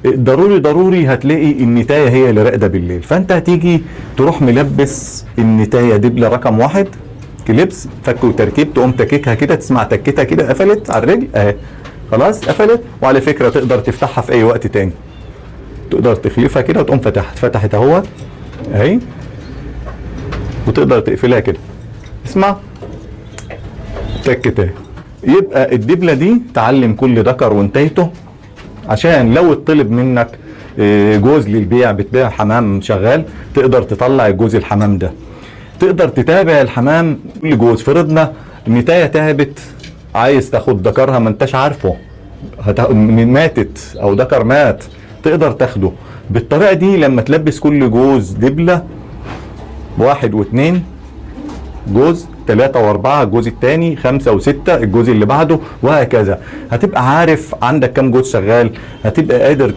ضروري ضروري هتلاقي النتايه هي اللي راقده بالليل، فانت هتيجي تروح ملبس النتايه دبله رقم 1 كليبس فك وتركيب، تقوم تككها كده، تسمع تكتها كده قفلت على الرجل اهي، خلاص قفلت. وعلى فكرة تقدر تفتحها في اي وقت تاني، تقدر تخلفها كده وتقوم فتحت اهوت اهي، وتقدر تقفلها كده، اسمع تكتها. يبقى الدبله دي تعلم كل ذكر وانتهيته، عشان لو اتطلب منك جوز للبيع، بتبيع حمام شغال، تقدر تطلع الجوز الحمام ده، تقدر تتابع الحمام كل جوز. فرضنا النتايه تعبت، عايز تاخد ذكرها ما انتش عارفه، ماتت او ذكر مات، تقدر تاخده بالطريقة دي. لما تلبس كل جوز دبله 1 و2 جوز، 3 و4 الجوز الثاني، 5 و6 الجوز اللي بعده، وهكذا. هتبقى عارف عندك كام جوز شغال، هتبقى قادر